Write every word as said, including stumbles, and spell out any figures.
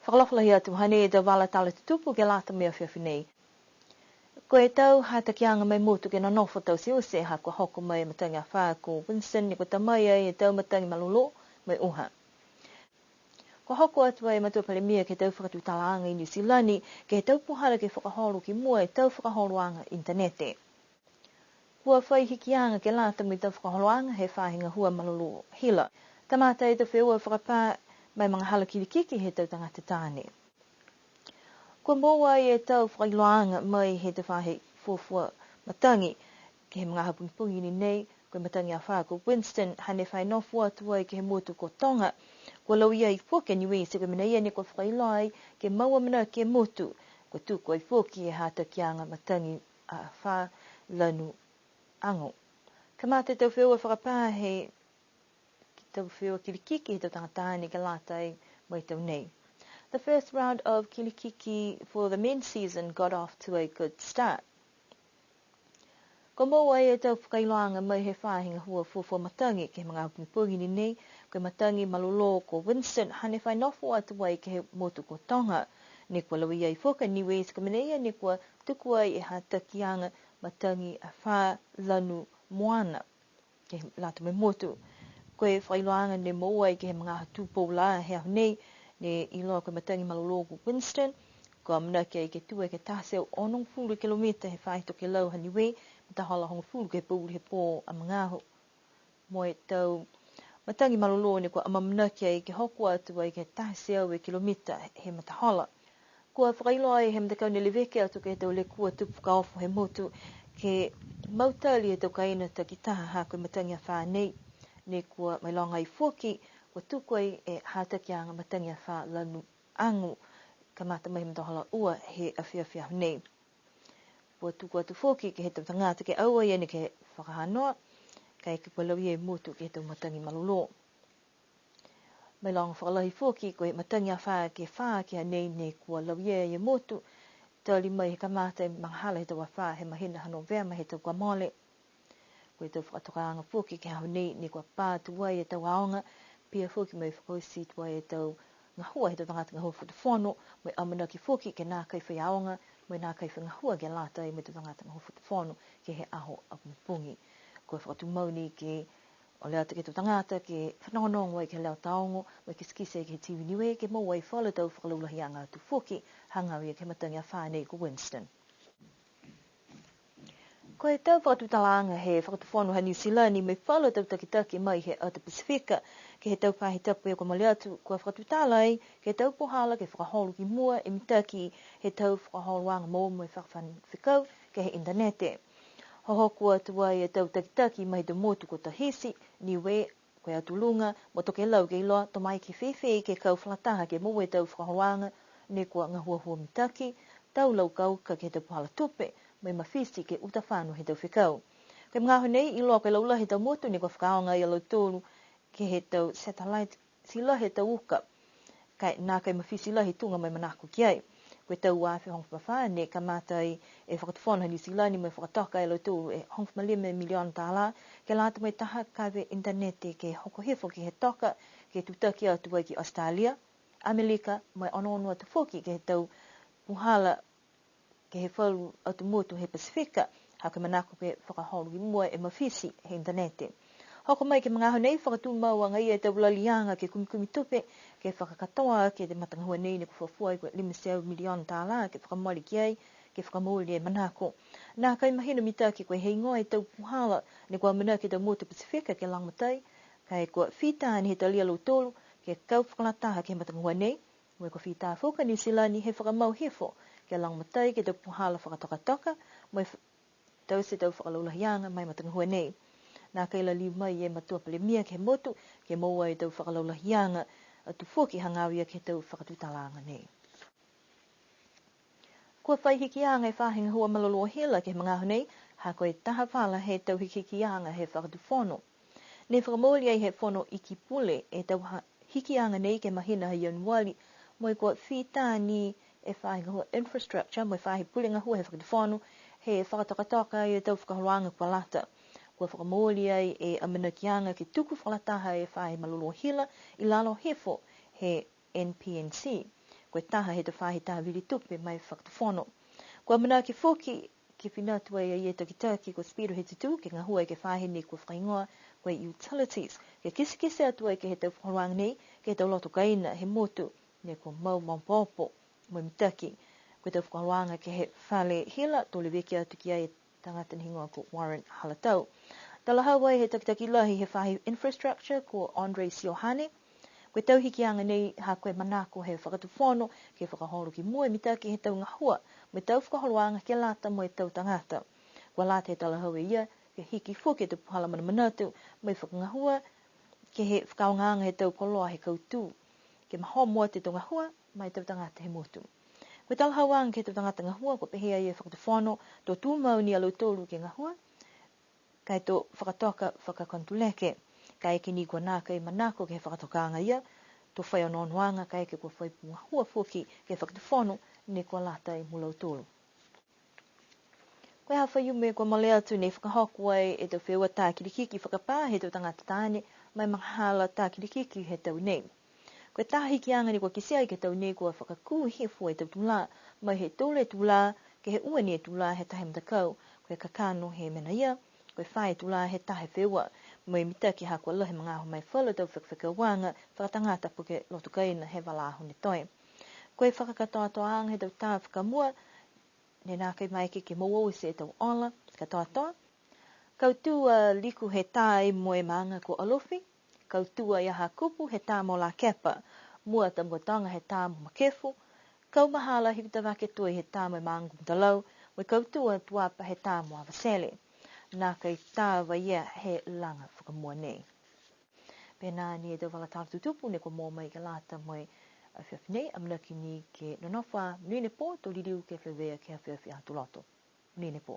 Fakaalofa lahi atu, hanei e tau vala tala tutupu ke lata mo e afiafi nei. Ko e tau hatakiaga ma e motu ke nonofo tauteute, ha kua hoko mai e matagi afā ko Winston ne kua ta mai ai e tau matagi malolō mo e uha. Kua hoko atu ai e Matua Palemia ke he tau fakatutalaaga i Niu Silani, ke he tau puhala ke fakaholo ki mua e tau fakaholoaga initanete. Kua fai hikiaga ke lata mo e tau fakaholoaga he faahi gahua malolō hila. Kamata e tau feua fakapā ma e magahala kilikiki he tau tagata taane. Kua moua e tau fakailoaaga mai he tau faahi fuafua matagi ke he magaaho pogipogi ni nei, ko e matagi afā ko Winston, hane fai nofo atu ai ke he motu ko Toga. Kua lauia ai foki a Niue, ti ko e mena ia ne kua fakailoa ai ke mau amanaki e motu, kua tuku ai foki e hatakiaga matagi afā lanu ago. Kamata e tau feua fakapā he tau feua kilikiki he tau tagata taane ke lata ai mo e tau nei. The first round of kilikiki for the men's season got off to a good start. Kua moua e tau fakailoaaga mai he faahi gahua fuafua matagi ke he magaaho pogipogi ni nei, ko e matagi malolō ko Winston, hane fai nofo atu ai ke he motu ko Toga. Ne kua lauia ai foki a Niue, ti ko e mena ia ne kua tuku ai e hatakiaga matagi afā lanu moana ke lata mo e motu. Ko e fakailoaaga ne moua ai ke he magaaho tupou lā he aho nei, ne iloa ko e matagi malolō ko Winston, kua amanaki ai ke tū ai ke taha e teau onogofulu kilomita he faahi tokelau ha Niue, matahola hogofulu ke he pouli he pō a magaaho. Mo e tau matagi malolō ne kua amaamanaki ai ke hoko atu ai ke taha e teau e kilomita he matahola. Kua fakailoa ai he matakau ne leveki atu ke he tau lekua tupu fakaofo he motu, ke mautali e tau kaina takitaha ha ko e matagi afā nei. Ne kua mailoga ai foki, kua tuku ai e hatakiaga matagi afā lanu ago, kamata mai he matahola ua he afiafi aho nei. Kua tuku atu foki ke he tau tagata ke aua ia ni ke fakahanoa, kaeke kua lauia e motu ke he tau matagi malolō. Mailoga fakalahi foki, ko e matagi afā ke fā ke he aho nei ne kua lauia e motu, tali mai he kamata e magahala he tau afā he mahina ha Novema he tau kua mole. Ko e tau fakatokaaga foki ke he aho nei ne kua pā tuai e tau aoga, pihia foki mo e fakaoti tuai e tau gahua he tau tagata gahua fakatufono, mo e amanaki foki ke nākai fai aoga, mo e nākai fai gahua ke lata mo e tau tagata gahua fakatufono ke he aho a pogipogi. Kua fakatumau ni ke ole atu ke he tau tagata ke fanogonogo ai ke he leo taogo, mo e kitekite ke he T V Niue, ke moua ai falu tau fakalaulahiaga atu foki, hagaao ia ke he matagi afā nei ko Winston. Ko e tau fakatutalaaga he Fakatufono ha Niu Silani mo e falu tau takitaki mai he atu Pasifika, ke he tau faahi tapu kua mole atu, kua fakatutala ai ke he tau puhala ke fakaholo ki mua e mitaki he tau fakaholoaga moua mo e fakafano fekau ke he initanete. Hohoko atu ai e tau takitaki mai he tau motu ko Tahiti, Niue, ko e atu luga, mo tokelau ke iloa, to mai ke fēfē ke kau fakalataha ke moua e tau fakaholoaga ne kua gahuahua mitaki, tau laukauka ke he tau puhala tupe, mo e mafiti ke uta fano he tau fekau. Ko e magaaho nei, iloa ko e laulahi he tau motu ne kua fakaaoga a lautolu ke he tau satellite, ti lahi e tau uka, ka e nākai mafiti lahi e tuga mo e manako ki ai. Ko e tau ua afe hogofulu ma fā ne kamata ai e Fakatufono ha Niu Silani mo e fakatoka e lautolu e hogofulu ma lima miliona tālā, ke lata mo e taha kave initanete ke hoko hifo ke he toka, ke tutaki atu ai ki Australia, Amelika, mo e onoono atu foki ke he tau puhala ke he falu atu motu he Pasifika, ha ko e manako ke fakaholo ki mua e mafiti he initanete. Hoko mai ke he magaaho nei, fakatumau agaia e tau laliaga ke kumikumi tupe, ke fakakatoa ke he matagahua nei ne kua fuafua ai ko e lima e teau miliona tālā ke fakamole ki ai, ke fakamooli e manako. Nākai mahino mitaki ko e heigoa e tau puhala ne kua amanaki e tau motu Pasifika ke lagomatai, ka e kua fita ni he talia a lautolu ke kau fakalataha ke he matagahua nei, mo e kua fita foki a Niu Silani he fakamau hifo ke lagomatai ke he tau puhala fakatokatoka, mo e f-, taute e tau fakalaulahiaga ma e matagahua nei. Nākai la liu mai e Matua Palemia ke he motu, ke moua e tau fakalaulahiaga atu foki hagaao ia ke he tau fakatutalaaga nei. Kua fai hikiaga e faahi gahua malolō hila ke he magaaho nei, ha ko e taha vala he tau hikihikiaga he Fakatufono. Ne fakamooli ai he Fono Iki Pule e tau ha-, hikiaga nei ke he mahina ha Ianuali, mo e kua fita ni e faahi gahua infrastructure, mo e faahi pule gahua he Fakatufono, he fakatokatoka ai e tau fakaholoaga kua lata. Kua fakamooli ai e amanakiaga ke tuku fakalataha e faahi malolō hila i lalo hifo he N P N C. ko e taha he tau faahi taha vili tupe ma e Fakatufono. Kua amanaki foki ke fina atu ai e takitaki ko Speedo Hetutu ke gahua ke he faahi ne kua fakahigoa ko e utilities, ke kitekite atu ai ke he tau fakaholoaga nei, ke he tau loto kaina he motu, ne kua mau maopoopo mo e mitaki. Ko e tau fakaholoaga ke he fale hila, to leveki atu ki ai e tagata ne higoa ko Warren Halatau. Talahau ai he takitaki lahi he faahi infrastructure ko Andre Siohane, ko e tau hikiaga nei ha ko e manako he Fakatufono ke fakaholo ki mua e mitaki he tau gahua mo e tau fakaholoaga ke lata mo e tau tagata. Kua lata he talahau e ia ke hiki foki e tau puhala manamanatu mo e fakagahua ke he fakaaogaaga he tau koloa he kautū, ke mahomo atu e tau gahua ma e tau tagata he motu. Ko e talahauaga ke he tau tagata gahua, kua pehē ai e Fakatufono, to tumau ni a lautolu ke gahua, ka e to fakatoka fakakonotuleke. Kaeke ni kua nākai manako ke he fakatokaaga ia, to fai onoonoaga kaeke kua fai gahua foki ke he Fakatufono ne kua lata mo lautolu. Ko e ha Faiumu kua mole atu ne fakahoko ai e tau feua tā kilikiki fakapā he tau tagata taane, ma e magahala tā kilikiki he tau nei. Ko e taha hikiaga ne kua kitia ai ke he tau nei kua fakakū hifo e tau tulā, mai he tolu e tulā, ke he ua ni e tulā he taha e matakau, ko e kakano he mena ia, ko e fā e tulā he taha e feua, mo e mitaki ha kua lahi e magaaho ma e falu tau fekafekauaga fakatagata po ke loto kaina he vala aho ne toe. Ko e fakakatoatoaaga he tau tā fakamua, ne nākai maeke ke moua oti e tau ola katoatoa. Kautū a Liku he tā mo e maaga ko Alofi, kautū a Ia Hakupu he tā mo Lakepa, mua a Tamakautoga he tā mo Makefu, kaumahala a Hikutavake Toi he tā mo e maaga ko Mutalau, mo e kautū a Tuapa he tā mo Avatele. Nākai tā a ia he laga fakamua nei. Pehē nā ni e tau vala tala tutupu ne kua moua mai ke lata mo e afiafi nei, amanaki ni ke nonofo ā, monuina e pō, to liliu ke feleveia ke he afiafi Aho Tuloto. Monuina e pō.